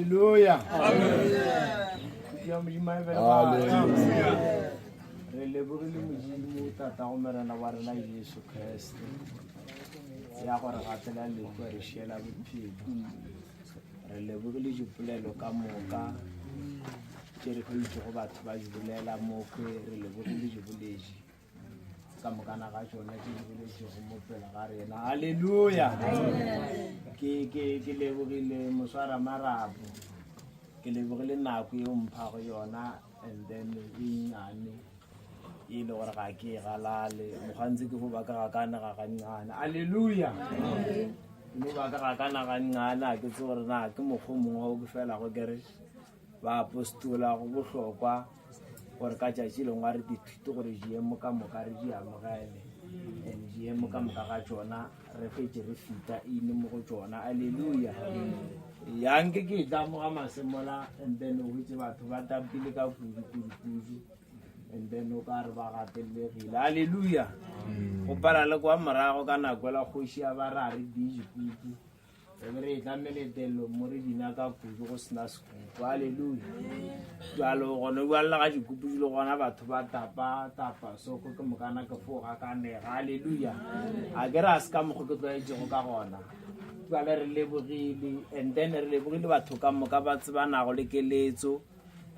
Haleluya. Ya Modimo a e be le batho. Re lebogile Modimo Tatago Morena wa rena Jesu Kriste ya gore gatela lehu a re šiela bophelo. Re lebogile dipolelo ka moka tše re hweditšego batho ba di bolela mokwe re lebogile diboledi ka mokana ga tšona tše di boletšego mo pele ga rena halleluja ke ke ke lebogile moswara marapo ke lebogile nako e o mphago yona and then e nnyane e le gore ga ke e galale mokgantse ke go baka ga kana ga gannyane halleluja ke no baka ga kana ga nnyane a ke tse gore na ke mokgwa o mongwe o ke felago ke re Baapostola go bohlokwa gore ka tšatši lengwe re dithute gore diemo ka moka re di amogele and diemo ka moka ga tšona re fetše re fita ine mo go tšona aleluya yanke ke tla mo ga masemola and then o hwetše batho ba tampile ka kudu kudu kudu and then o ka re ba gatelegile aleluya go pala le kwa morago ka nako la kgoši ya ba ra re dijikuku Re be re etla meletelong mo re bina ka kudu go sena sekupu. Aleluya. Jalo gone bjale ga dikupu di le gona batho ba tapa tapa soko ke mokana ke fo ga ka nega. Aleluya. A ke re a se ka mokgo ke tlwaetšego ka gona. Jale re lebogile and then re lebogile batho ka moka ba tsebanago le keletso.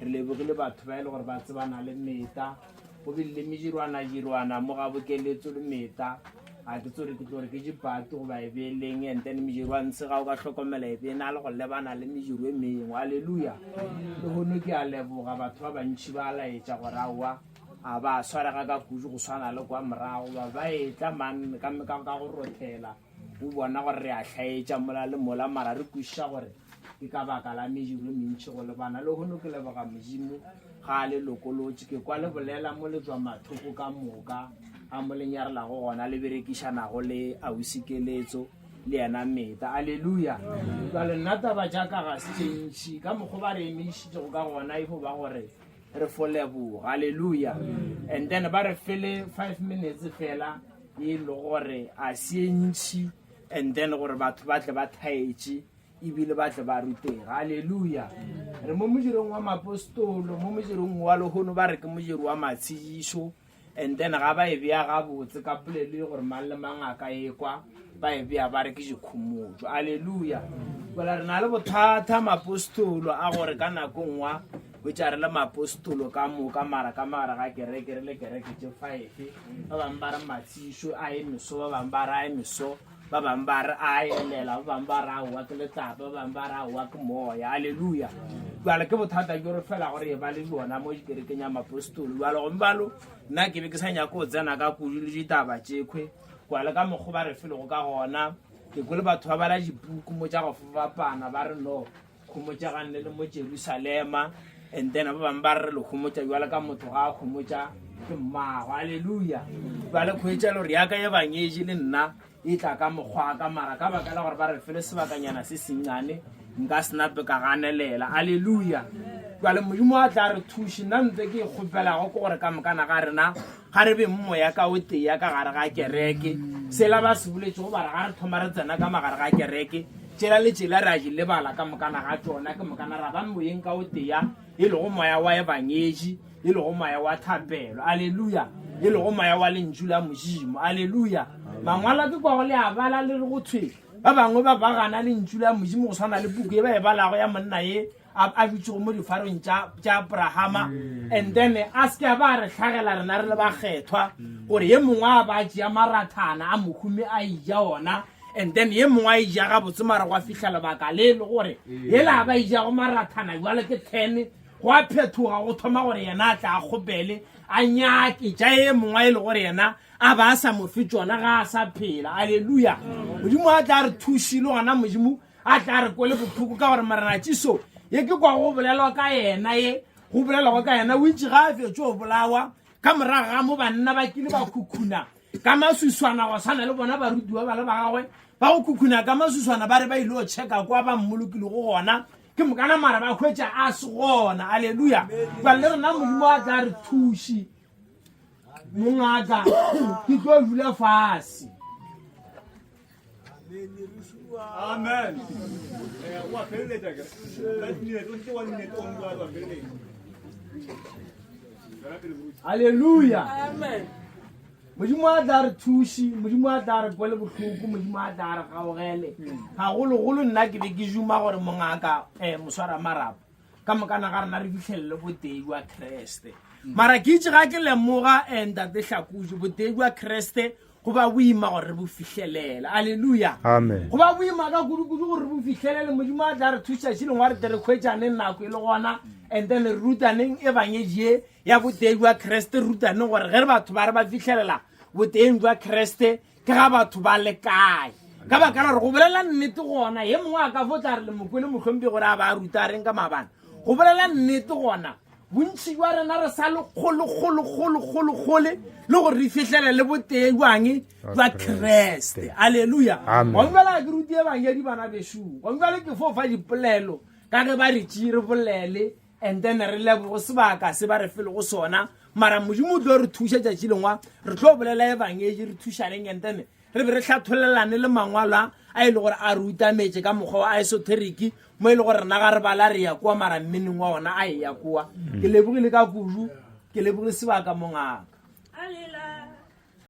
Re lebogile batho ba e le gore ba tsebana le meta. Go bile le medirwana-dirwana mo ga bokeletso le meta. Ga ke tsore ke tlo re ke dipati goba e be leng and then medirwantshe ga o ka hlokomela e be e na le go lebana le mediro e mengwe. Aleluya. Lehono ke a leboga batho ba bantši ba laetša gore aowa a ba swarega ka kudu go swana le kwa morago ba ba etla man ka ka go rothela. O bona gore re a hlaetša mola le mola, mara re kwešiša gore ke ka baka la mediro e mentši go lebana. Lehono ke leboga Modimo ga a le lokolotše. Ke kwa le bolela mo le tswa mathoko ka moka a mo le nyarelago gona, le berekišanago le ausi Keletso le yena Meta. Aleluya! Jwale nna taba tša ka ga se tše ntši ka mokgwa ba re emišitšego ka gona, e fo ba gore re fo leboga. Aleluya! And then ba re fele 5 minutes fela. e le gore a se e ntšhi and then gore batho ba tle ba thaetše ebile ba tle ba rutega halleluja re mo modirong wa mapostolo mo modirong wa lehono ba re ke modiro wa matshidišo and then ga ba e bea gabotse ka polelo e gore mang le mang a ka ekwa ba e bea ba re ke dikhomotšo aleluya bola re na le bothata mapostolo a gore ka nako nngwa botša re le mapostolo ka moka mara ka magare ga kereke re le kereke tše five ba bangwe ba re matshišo a e meso ba bangwe ba re a e meso ba bangwe ba re a elela ba bangwe ba re aowa ke letlapa ba bangwe ba re aowa ke moya aleluya jale ke bothata jo re fela gore e ba le bona mo dikerekeng ya mapostolo jalo gomme balo nna ke be ke sa nyake go tsena ka kudu le ditaba tšekhwe Kwa le ka mokgo ba re felego ka gona, ke kwele batho ba bala dipuku mo tša go fapana ba re no khomotšaganne le mo Jerusalema and then ba bangwe ba re le khomotša bjale ka motho ga a khomotša ke mmago aleluya bjale khwetša le gore yaka e banyetše le nna e tla ka mokgwa ka mara ka baka la gore ba re fele sebakanyana se sennyane nka senape ka ganelela aleluya jale modimo a tla re thuše nna ntse ke e kgopelago ke gore ka mokana ga rena Ga re beng moya ka o tee ka gare ga kereke. Sela ba se boletšego ba re ga re thoma re tsena ka magare ga kereke, tšela le tšela re a di lebala ka mokana ga tšona, ke mokana ra ba moyeng ka o tee, e lego moya wa ebangedi, e lego moya wa thapelo, aleluya, e lego moya wa lentšu la Modimo, aleluya. Mangwalo a ke kwago le a bala le re go thwe ba bangwe ba ba gana lentšu la Modimo go swana le puku ye ba e balago ya monna ye a a dutšego mo difarong tša tša Abrahama and then a se ke a ba a re hlagela rena re le bakgethwa gore ye mongwe a ba tšea marathana a mohumi a ija ona and then ye mongwe a ija gabotse mara gwa fihla lebaka le e le gore yela a ba ijago marathana jwale ke ten go a phethoga go thoma gore yena a tla a kgopele a nyake tša ye mongwe e le gore yena a ba a sa mo fe tšona ga a sa phela aleluya modimo a tla re thuši le gona modimo a tla re kwele bohloko ka gore morena Jesu ye ke kwa go bolelwa ka yena ye go bolelwago ka yena o itse ga a fetše go bolawa ka morago ga mo banna ba kile ba khukhuna ka maswiswana go swana le bona barutiwa ba le ba gagwe ba go khukhuna ka maswiswana ba re ba ile go checka kwa ba mmolokilego gona ke mokana mara ba hwetša a se gona aleluya jale le rena modimo a tla re thuši mongaka ke tlo dula fase. Amen. Eh, wa feleletša ke. Ka nnete, o ntse wa nnete o mongwe wa feleletša. Tswela pele moruti. Halleluja. Amen. Modimo a tla re thuši, Modimo a tla re kwele bohloko, Modimo a tla re gaogele. Gagologolo nna ke be ke juma gore mongaka um moswara marapo ka mokana ga rena re fihlelele botee jwa Kreste. Mara ke itse ga ke lemoga um ntate Hlakodi botee jwa Kreste go ba boima gore re bo fihlelele. Aleluya. Amen. Go ba boima ka kudu-kudu gore re bo fihlelele. Modimo a tla re thuša šileng wa re tle re khwetšaneng nako e le gona and then re rutaneng ebangedi ye ya botee jwa Kreste, re rutaneng gore ge re batho ba re ba fihlelela boteeng jwa Kreste ke ga batho ba le kae. Ka baka la gore go bolela nnete gona ye mongwe a ka fo tla re le mokwele mohlompi gore a ba a ruta a reng ka maabane. Go bolela nnete gona bontši jwa rena re sa le kgole kgole kgole kgole kgole le gore re fihlele le botee jwang jwa Kreste. Aleluya. Gong jwale ga ke rute ebangedi bana bešo. Gong jwale ke fo fa dipolelo ka ge ba re tšee re bolele and then re lebogo sebaka se ba re felego sona. Mara Modimo o tlo re thuša tšatši lengwa re tlo bolela ebangedi re thušaneng and then re be re hlatholelane le mangwalo a a e le gore a re utametše ka mokgwa wa esoteric mo e le gore rena ga re bala re ya kua mara mmeneng wa ona a e ya kua. Ke lebogile ka kudu, ke lebogile sebaka mongaka.